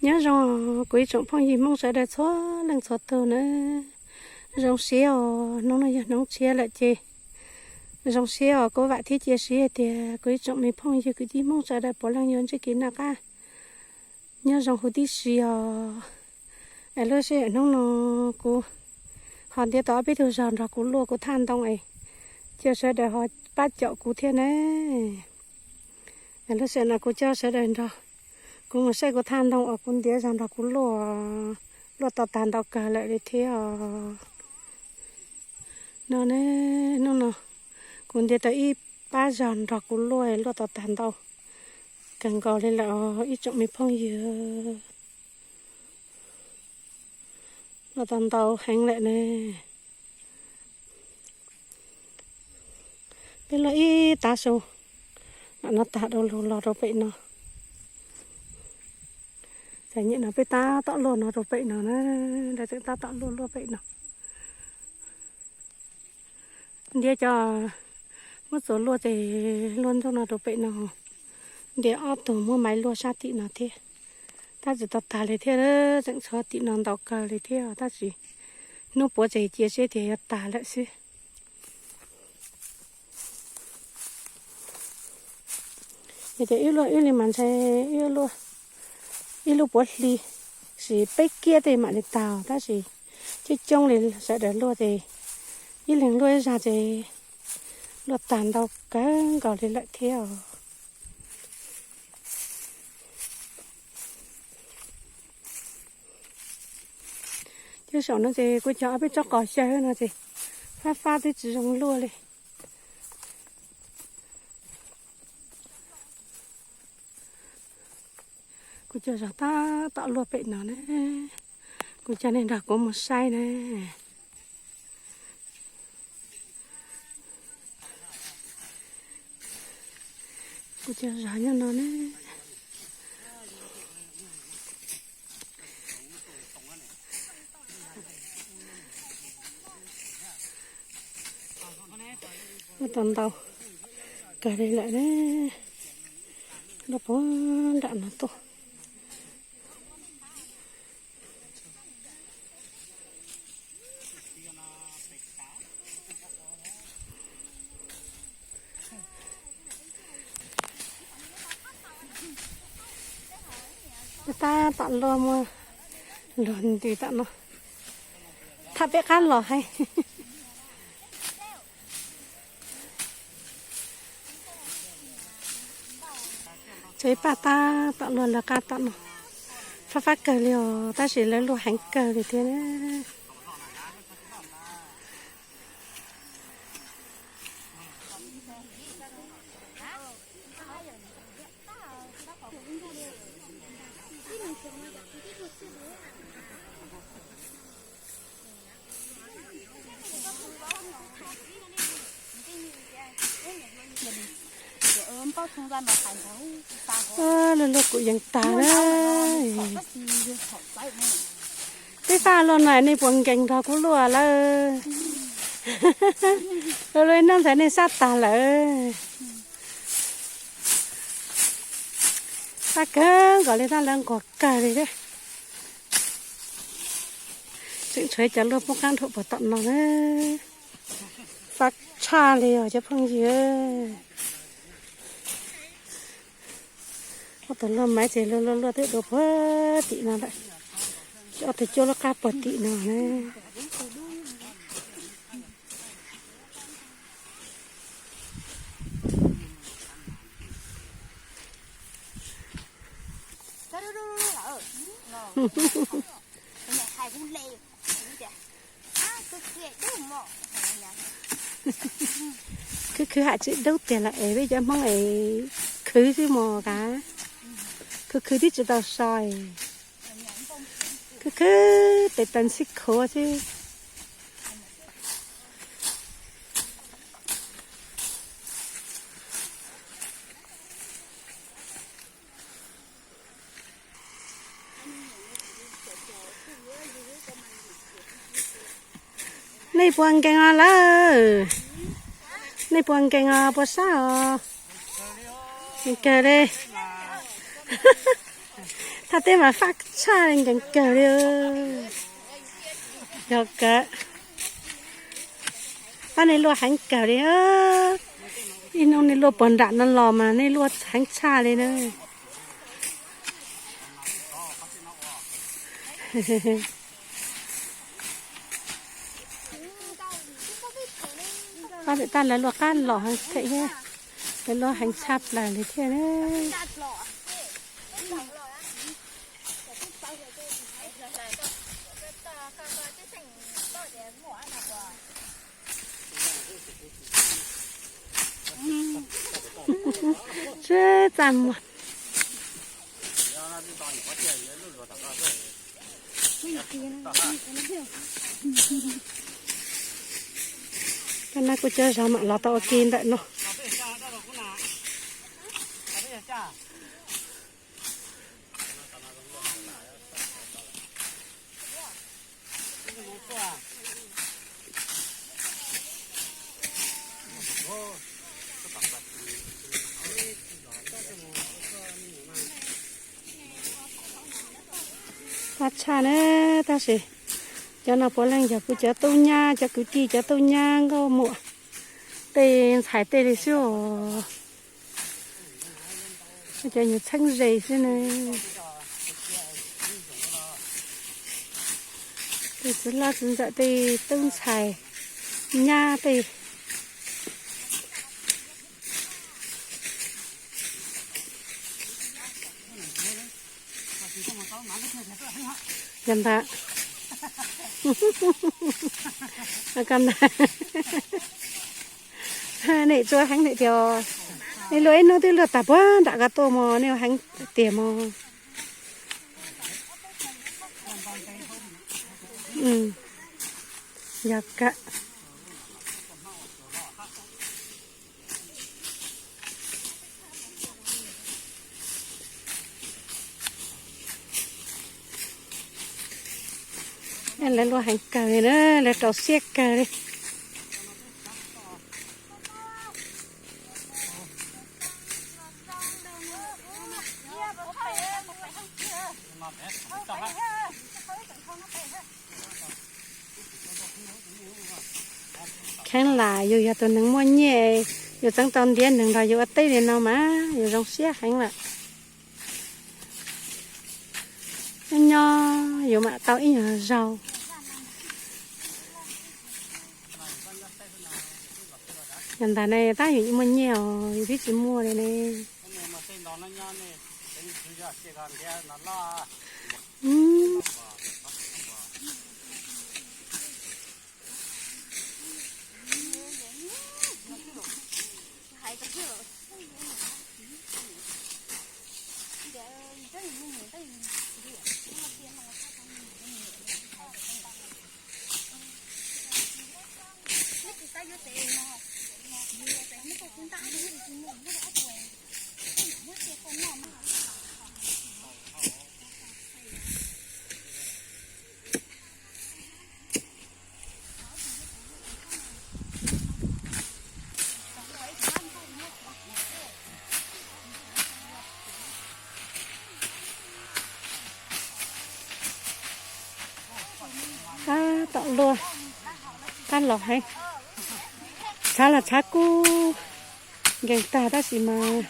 Nyob zoo kuv ib tsoom phooj ywg Hmoob sawv daws txhua leej txhua tus na. Zoo siab os, hnub no yog hnub tshiab lawm ces zoo siab os. Kuv vam thiab cia siab hais tias kuv ib tsoom me phooj ywg kwv tij Hmoob sawv daws puav leej yuav ntsib kev noj qab nyob zoo huv tib si os. Es lub sij hawm hnub no kuv ho ntiav tau ob peb tug zog nrog kuv luaj kuv thaj ntoo es cia sawv daws ho pab caum kuv thiab na. Es lub sij hawm no kuv coj sawv daws nrog kuv mus saib kuv thaj ntoo uas kuv ntiav zog nrog kuv luaj, luaj tau tag ntau kawg lawm li thiab os. No ne, hnub no kuv ntiav tau ib pab zog nrog kuv luaj, luaj tau tag ntau kawg nkaus li lawm os ib tsoom me phooj ywg. Luaj tau ntau heev lawm ne. Peb luaj ib tav su, no tag dua lug los rau pem no. Ces nyem no peb tab tom luaj no rau pem no na, lawv tseem tab tom luaj luaj pem no. Ntiav cov muab txuas luaj ces luaj ntuj no rau pem no. Ntiav ob tug muab maiv luaj sab tim no thiab. Tab tsis tau tag li thiab, tseem tshuav tim no ntau kawg li thiab, tab sis hnub puav ces cia seb tias yuav tag lawm xwb. Ces wb luaj wb li mas ntshe wb luaj ib lub puav hli, sis peb kiab tej mam li tag, tab sis coob coob li sawv daws luaj ces ib leeg luaj ib zag ces luaj tag ntau kawg nkaus li lawm thiab os. Cov saum no ces kuv cog ob peb tsob qos xyaw no ces fab fab twb tsis zoo luaj li. Kuv cog zog tab tom luaj pem no ne, kuv coj nej nrog kuv mus saib ne. Kuv cog zog nyob no ne. Luaj tau ntau kawg li lawm ne, luaj puag nram no tuaj. Tab tom luaj muaj luag nti tom no, thaj peb qab los hais. Tsev paj tab tom luaj lawv qab tom no, fab fab kawg li os, tab sis lawv luaj heev kawg li thiab. Luag luag kuj yeej tag na. Peb fab luaj no nej puas nkees nrog kuv luaj lawm? Luag luaj ib hnub ntxhais nej sab tag lawm. Fab kawg nkaus li, tab lawv nquag kawg li thiab. Tseem tshuav cov luaj poob qab nrhuav puag tom no na. Fab tshaj li os cov phooj ywg. Ob tug luaj maiv ces luaj luaj luaj twb dua puag tim no lawm. Ob tug cuab lub qab puag tim no na. Khwv khwv ham tsis dub tiag los es peb cov Hmoob es khwv xwb mos kav. Khwv khwv twb tsis tau so. Khwv khwv tes taw ntxhib khuav xwb. Nej puas nkees os lawm? Nej puas nkees os, puas sab os? Nkees li. Thaj teb mas fab tshaj li, nkees kawg li. Yog kawg, fab nej luaj heev kawg li. Ib hnub nej luaj puag nram no los mas nej luaj heev tshaj li na. Fab lawm tab lawv luaj qab los heev thiab, lawv luaj heev tshaj plaws li thiab. Txaj muag. Cov no kuv cov zog mam los tau ua ke ntawm no. Fab tshaj na, tab sis cov no puav leej yog kuv cov tub nyab, cov kwv tij cov tub nyab nkauj muam tej ntxhais tej li xwb os. Cov nyuag txheeb ze xwb na. Tej txiv hlob txiv ntxawm tej tub ntxhais nyab tej. Yog ntag. Nim tsuas heev nim tias, nej luaj ib hnub twb luaj tag puag nram ko tuaj mog, nej heev tiag mog. Yog kawg. Lawv luaj heev kawg li na, lawv rau siab kawg li. Kheev lam yus yog tus neeg muaj nyiaj, yus txeeb tau ntiav neeg nrog yus ua teb li no mas yus zoo siab heev lawm. Nyob nyob yus mam tau ib nyuag zaug. Yog ntag ne, tab yus muaj nyiaj os, yus twb tsis muaj li ne. Tab tom luaj, tab los heev, tshav los tshav kub nkees tag tab sis mas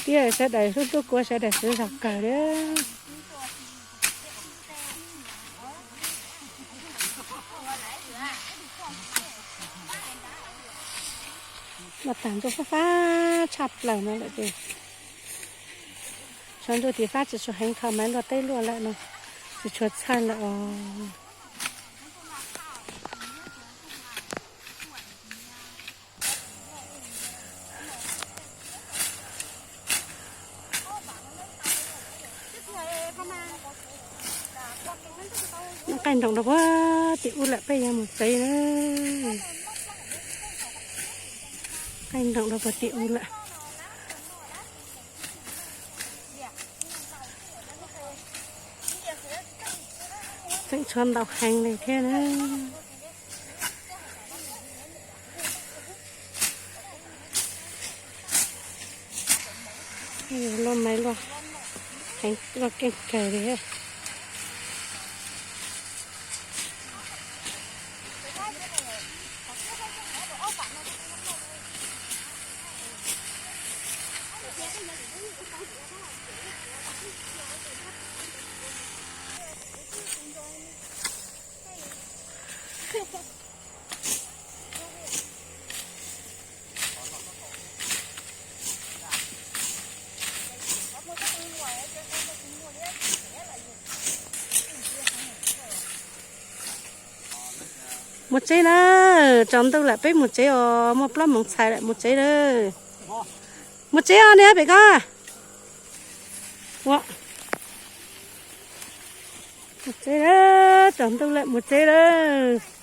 thiab sawv daws hlub hlub kuv, sawv daws siv zog kawg li. Los tag ntsuj fab fab tshaj plaws no lawm ces, tshav ntuj tim fab tsis tshua heev, thaum mas luaj teb luaj lawm no tsis tshua txhawj lawm os. Qaij nroos rau puag tim ub lawm, peb yuav mus tsev na. Qaij nroos rau puag tim ub lawm. Tseem tshuav ntau heev li thiab na. Luaj maiv luaj, Loj keej kawg li. Mus tsev na, tsaus ntuj lawm peb mus tsev os, muaj plaub moos txhais lawm mus tsev lawm. Mus tsev os, nej pem ko. Mus tsev lawm, tsaus ntuj lawm mus tsev lawm.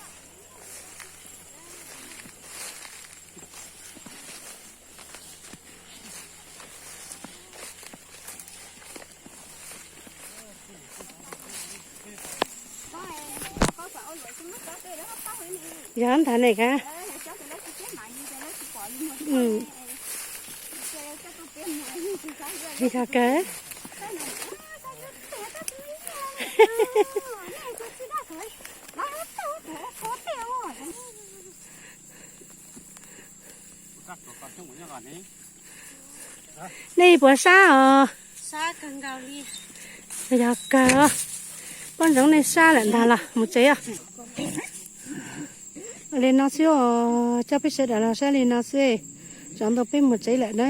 Yog ntag ne ka. Yog kawg. Nej puas sab os? Yog kawg, poj ntxoog nej sab lawm ntag los mus tsev os. Li no xwb os, coj peb sawv daws los saib li no xwb. Tsaus ntuj peb mus tsev lawm na.